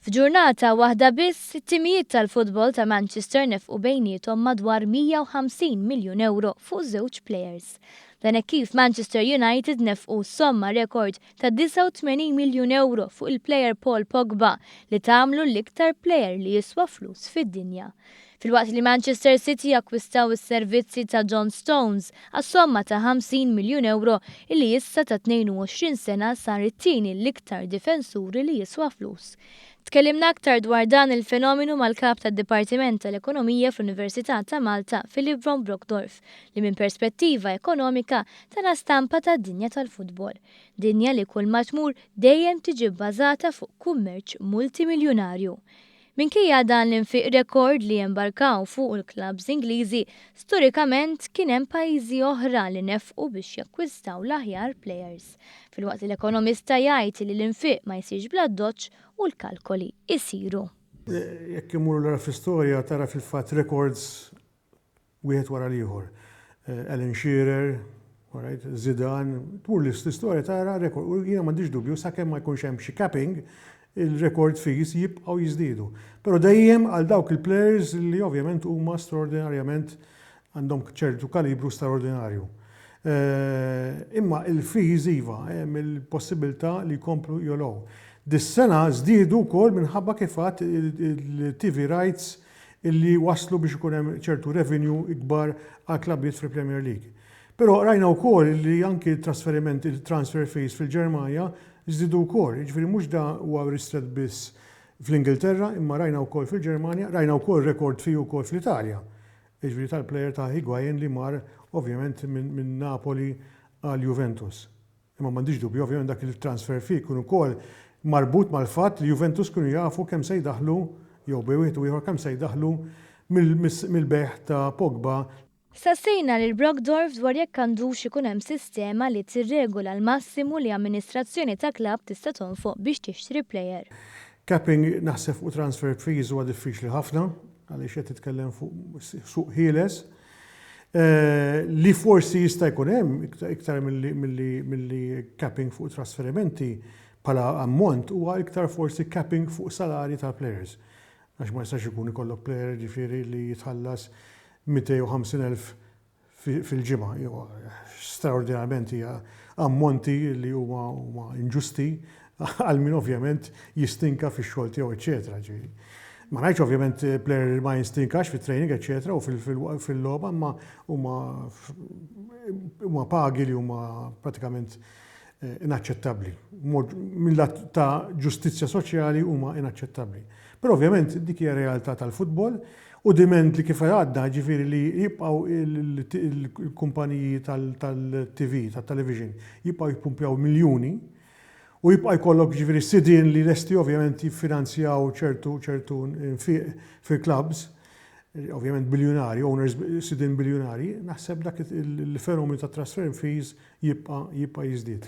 F'ġurnata waħda biss, it-timijiet tal-futbol ta' Manchester nefqu bejniethom madwar 150 miljun ewro fuq żewġ plejers. Dan hekk kif Manchester United nefqu somma rekord ta' 89 miljun ewro fuq il-plejer Paul Pogba li tagħmlu l-iktar plejer li jiswa flus fid-dinja. Filwaqt li Manchester City akkwistaw is-servizzi ta' John Stones għas-somma ta' 50 miljun ewro illi issa ta' 22 sena sar it-tieni l-iktar difensur li jiswa flus. Tkellimna aktar dwar dan il-fenomenu mal-Kap tad-Dipartiment tal-Ekonomija fl-Università ta' Malta, Philip von Brockdorff, li minn perspettiva ekonomika tana stampa tad-dinja tal-futbol. Dinja li kull ma tmur dejjem tiġi bbażata fuq kummerċ multimiljunarju. Minkejja dan l-infiq rekord li embarkaw fuqu l-klabbs Ingliżi, storikament kien hemm pajjiżi oħra li nefqu biex jakkwistaw l-aħjar plejers. Filwaqt li l-ekonomista jgħid li l-infiq ma jsirx bl-addoċċ u l-kalkoli jsiru. Jekk immorru lura fl-istorja tara fil-fatt records wieħed wara l-ieħor. Alan Shearer, alright, Zidane, tmur l-istorja tara rekord. U jiena m'għandix dubju sakemm ma jkunx hemm xi capping, il-record fees jibqgħu jiżdiedu. Però dejjem għal dawk il-players li ovvjament huma straordinarjament għandhom ċertu kalibru straordinarju. Imma il-fees iva, hemm il-possibilità li jkomplu jogħlew. Dis-sena żdiedu wkoll minħabba kif għedt il-TV rights illi wasslu biex ikun hemm ċertu revenue ikbar għall-klabbijiet fil-Premier League. Però rajna wkoll li anki t-trasferiment, il-transfer fees fil-Ġermanja żdiedu wkoll, jiġifieri mhux da huwa ristrett biss fl-Ingilterra imma rajna wkoll fil-Ġermanja, rajna wkoll record fee wkoll fl-Italja, jiġifieri tal-player ta' Higuain li mar ovvjament minn Napoli għal Juventus. Imma m'għandix dubju, ovvjament dak il-transfer fee jkun ukoll marbut mal-fatt li Juventus kienu jafu kemm se jdaħħlu, jew bejn wieħed u ieħor kemm se jdaħħlu mill-bejgħ ta' Pogba. Staqsejna lil Brockdorff dwar jekk għandux ikun hemm sistema li tirregola l-massimu li amministrazzjoni ta' klabb tista' tonfoq biex tixtri plejer. Capping naħseb fuq transfer fees huwa diffiċli ħafna għaliex qed titkellem fuq suq ħieles. Li forsi jista' jkun hemm iktar milli capping fuq trasferimenti bħala ammont huwa iktar forsi capping fuq salarji tal-players. Għax ma jistax ikun ikollok player ġifieri li jitħallas 250,000 fil-ġimgħa. Straordinarjament hija ammonti li huma inġusti għal min ovvjament jistinka fix-xogħol tiegħu eċċetera. Ġifieri. Ma ngħidx ovvjament player li ma jistinkax fit-training eċċetera u fil-logħba imma huma huma pagi li huma pratikament eh, inaċċettabbli. Mill-lat ta' ġustizzja soċjali huma inaċċettabbli. Però ovvjament dik hija realtà tal-futbol u diment li kif għadna ġifieri li jibqgħu il-kumpaniji tal-TV, tat-television, jibqgħu jippumpjaw miljuni U jibqa' jkollok jiġifieri sidien li lesti ovvjament jiffinanzjaw ċertu ċertu nfiq fil-clubs, ovvjament biljunari, owners sidien biljunari, naħseb dak il-fenomenu ta' transfer fees jibqa' jibqa' jiżdied.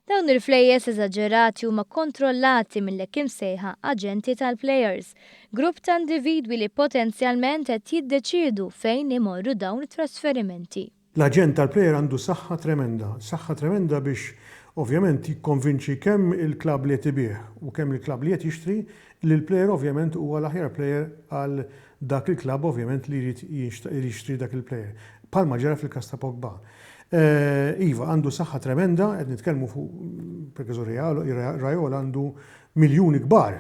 Dawn il-flejjes eżaġerati huma kkontrollati mill-hekk imsejħa aġenti tal-plejers, grupp ta' individwi li potenzjalment qed jiddeċiedu fejn imorru dawn it-trasferimenti. L-aġent tal-plejer għandu saħħa tremenda, saħħa tremenda biex ovvjament jikkonvinċi kemm il-klabb li qed ibigħ u kemm il-klabb li qed jixtri li l-plejer ovvjament huwa l-aħjar plejer għal dak il-klabb ovvjament li jrid jixtri dak il-plejer. Bħalma ġara fil-każ ta' Pogba. Iva, għandu saħħa tremenda, qed nitkellmu fuq per Raiola għandu miljuni kbar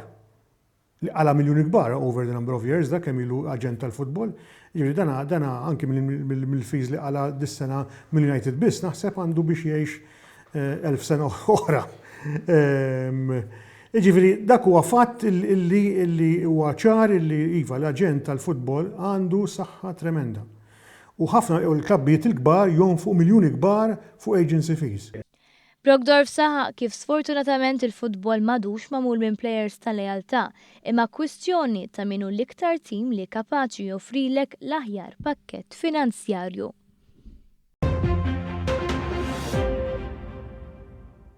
li qala' miljuni kbar over the number of years dak kemm ilu aġent tal-futbol. Jiġifieri dana dana anki mill-fees li qala' dis-sena mill-United biss naħseb għandu biex jgħix 1000 sena oħra. Jiġifieri dak huwa fatt illi illi huwa ċar illi iva l-aġent tal-futbol għandu saħħa tremenda. U ħafna u l-klabbijiet il-kbar jonfqu miljuni kbar fuq agency fees. Brockdorff saħaq kif sfortunatament il-futbol m'għadux magħmul minn plejers ta' lealtà, imma kwistjoni ta' min hu l-iktar tim li kapaċi joffrilek l-aħjar pakkett finanzjarju.